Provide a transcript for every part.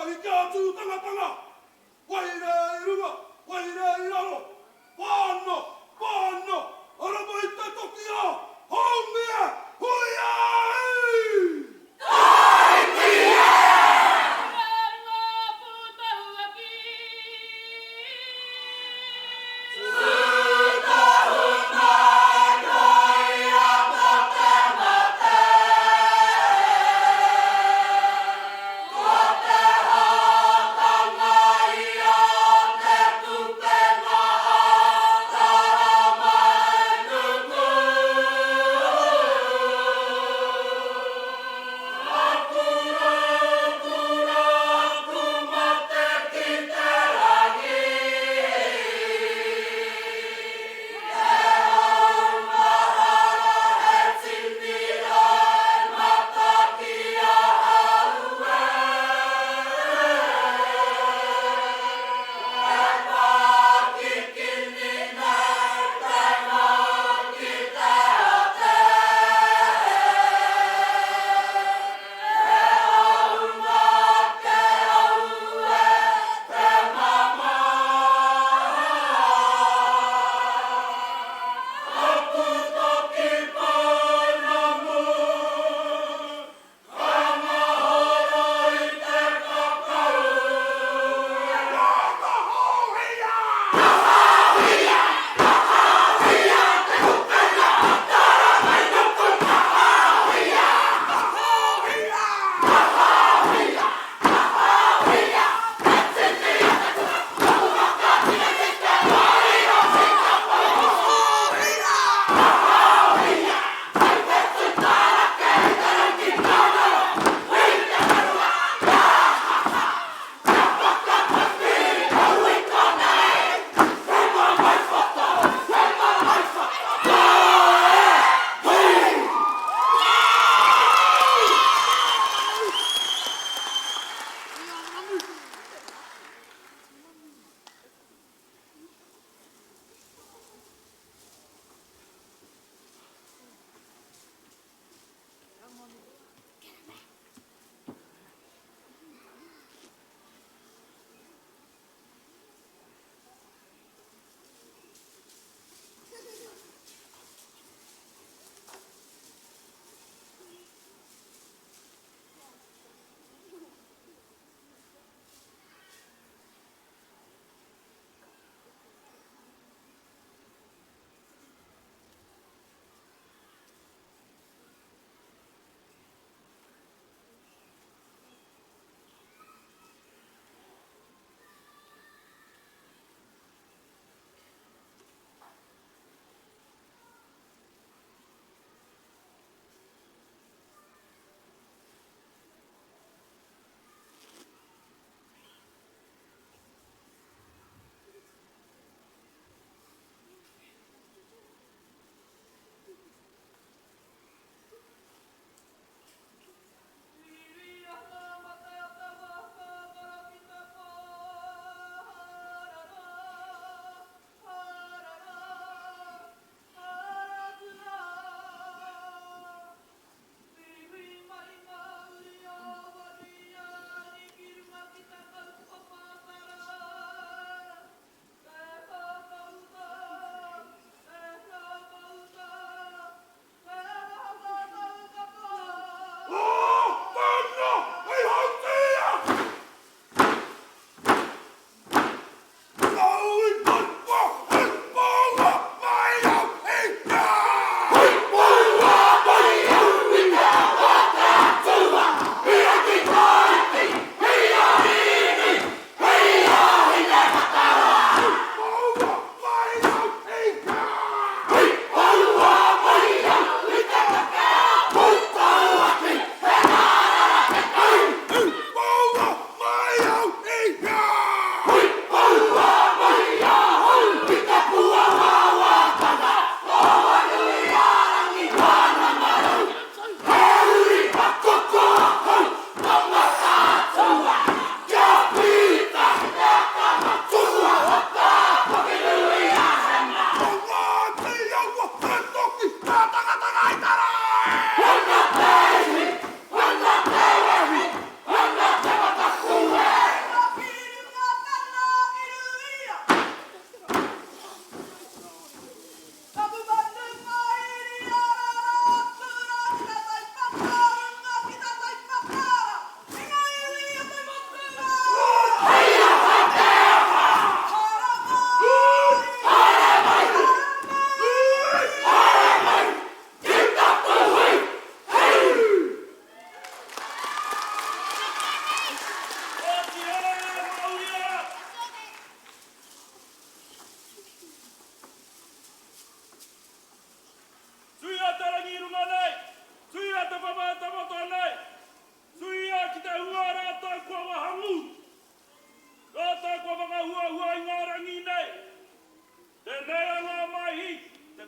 Kotahi kia tū tangatanga! Wairē i runga, wairē i raro! Whāno, whāno, ara mai te toki a Haumie, huia ai!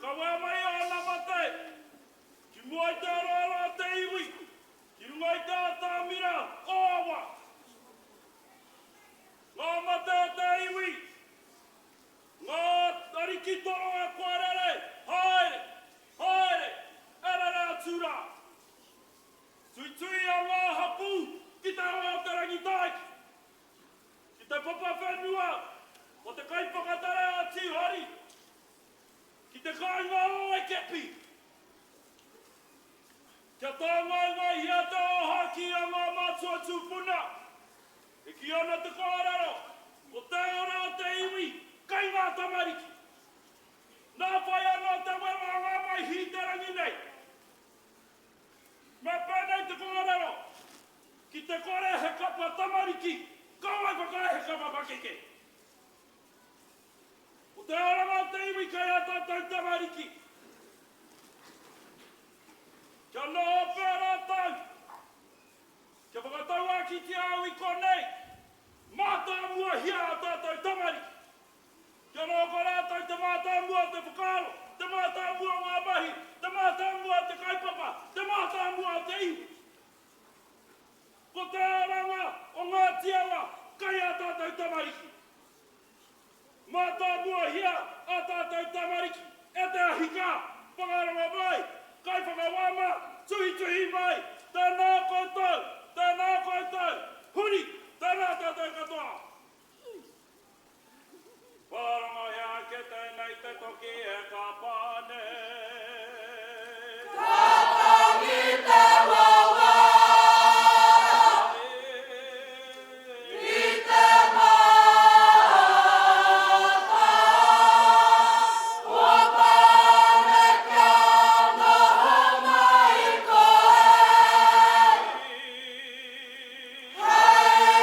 kawea mai āna mate ki mua i te aroaro a te iwi, ki runga i te atamira o Awa. Ngā mate o te iwi, ngā ariki toronga kua rere, haere, haere, e rere atu rā. Tuituia ngā hapū ki te awa o Te Rangitāiki. Ki te papa whenua o te kaiwhakatare a Tīhari, ki te kāinga o Ekepi. Kia tāngaengaehia te ōhākī a ngā mātua tūpuna, e kī ana te kōrero, ko te ora o te iwi kei ngā tamariki. Nā whai anō te wero a ngā maihi i te rangi nei. Me pēnei te kōrero, ki te kore he kapa tamariki, kaua e whakaae he kapa pakeke. Ko te oranga o te iwi kei ā tātou tamariki. Kia noho pea rātou, kia whakatauākītia au i konei, mātāmuahia ā tātou tamariki. Kia noho ko rātou te mātāmua o te whakaaro, te mātāmua o ngā mahi, te mātāmua o te kaupapa, te mātāmua o te iwi. Ko te oranga o Ngāti Awa kei ā tātou tamariki. Mātāmuahia ā tātou tamariki e te ahikā, whakarongo mai, kaiwhakawā mā, tuhituhi mai, tēnā koutou, tēnā koutou, huri, tēnā tātou katoa. Whārangohia ake tēnei te toki e ka pā nei. Ka tangi te wawā i te mata o Tāne kia noho mai koe. Hei.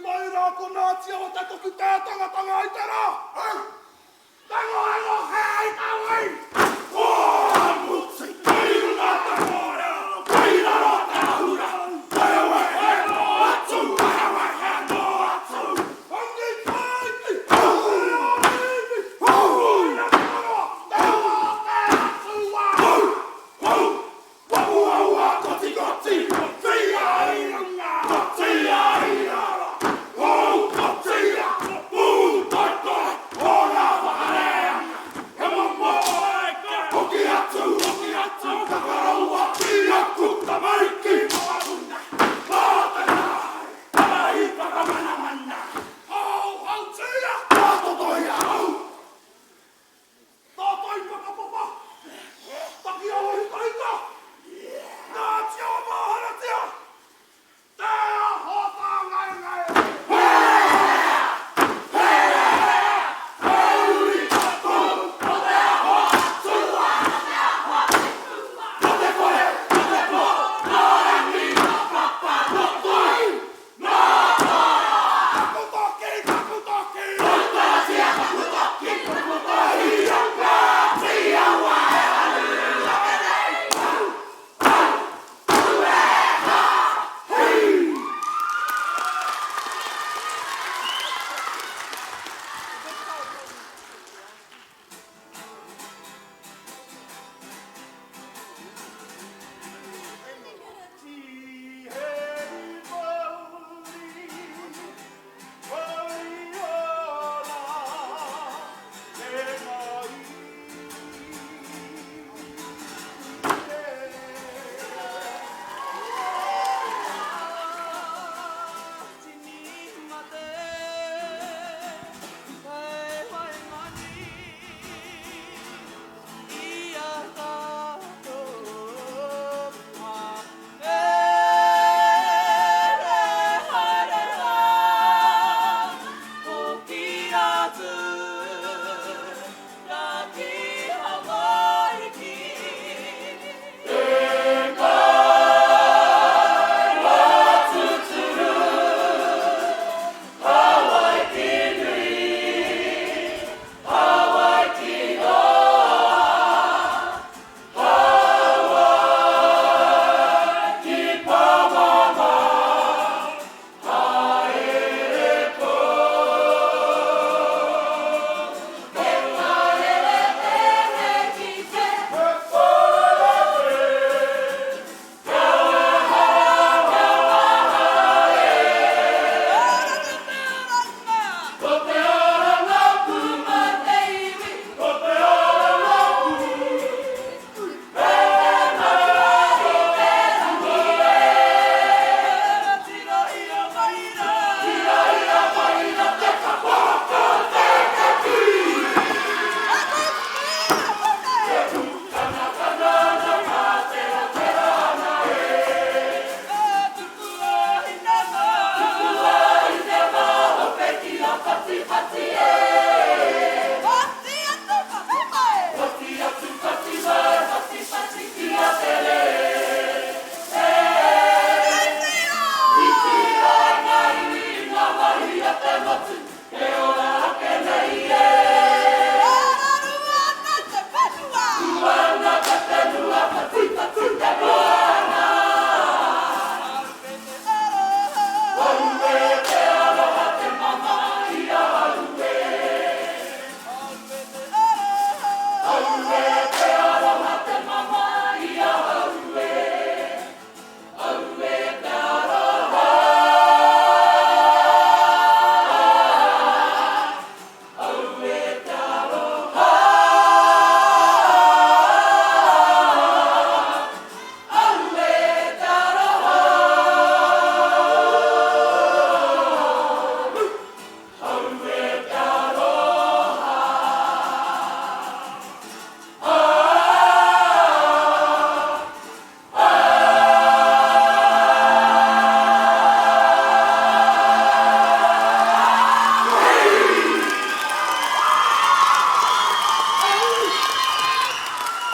pai rā ko Ngāti Awa te toku tātangatanga i te rā! Au! Tangoango hei tawai! Ko mutu i runga te kōrero, i raro te ahura, Wehewehe noa atu, wehewehe noa atu! Rangi Taiki! Hauhau! Hauhau! Te wā te atua! Hau! Hau! Wapuaua kotikoti, kotia i runga, kotia i raro, hou kotia, pūtoetoe, o ngā whakareanga, he momo eka, hoki atu, hoki atu, ka koroua ki aku tamariki mokopuna, mā te marae, tamahi whakamanamana, hauhautia, tātotohia au. Tātai whakapapa, takiawa hikahika, Ngāti Awa māharatia, Te Aho Tāngaengae!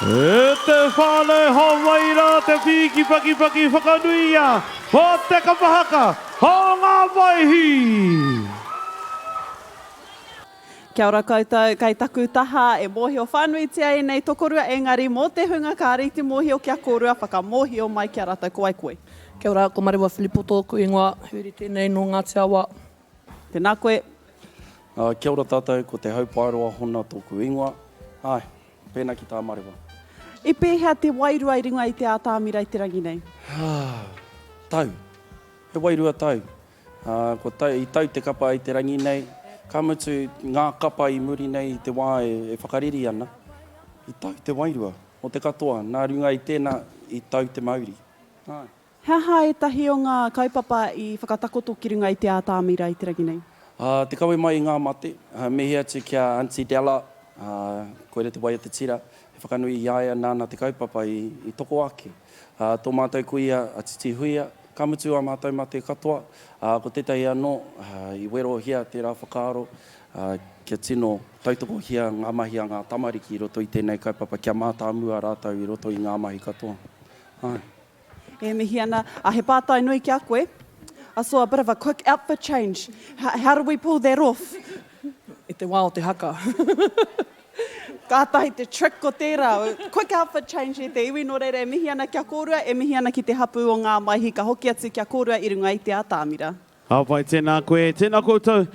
E te whānau, hōmai rā te pīki pakipaki whakanuia o te kapa haka! O Ngā Maihi! Kia ora koutou, kei taku taha e mōhio whānuitia ēnei tokorua engari mō te hunga kāre i te mōhio kia kōrua whakamōhio mai ki a rātou ko wai koe. Kia ora, ko Marewa Filipo tōku ingoa, huri tēnei nō Ngāti Awa. Tēnā koe. Kia ora tātou, ko Te Haupaeroa Hona tōku ingoa. Āe, pēnā ki tā Marewa. I pēhea te wairua i runga i te ātamira i te rangi nei? Tau. He wairua tau. Kua tau, i tau te kapa i te rangi nei, ka mutu ngā kapa i muri nei i te wā e whakareri ana, i tau te wairua o te katoa, nā runga i tēnā i tau te mauri. Āe. He aha ētahi o ngā kaupapa i whakatakoto ki runga i te ātamira i te rangi nei? Te kawe mai i ngā mate. Mihi atu ki a Aunty Della, koira te waiata tira, he whakanui i a ia nāna te kaupapa i toko ake. Tō mātou kuia a Titi Huia, ka mutu ā mātou mate katoa, ā, ko tētahi anō, i werohia tērā whakaaro, kia tino tautokohia ngā mahi a ngā tamariki i roto i tēnei kaupapa, kia mātāmua rātou i roto i ngā mahi katoa. Āe. E mihi ana, ā, he pātai nui ki a koe. I saw a bit of a quick outfit change. How did we pull that off? I te wā o te haka. Kātahi te trick ko tērā. Quick outfit change e te iwi, nō reira e mihi ana ki a kōrua, e mihi ana ki te hapū o Ngā Maihi, ka hoki atu ki a kōrua i runga i te atamira. Ka pai, tēnā koe, tēnā koutou.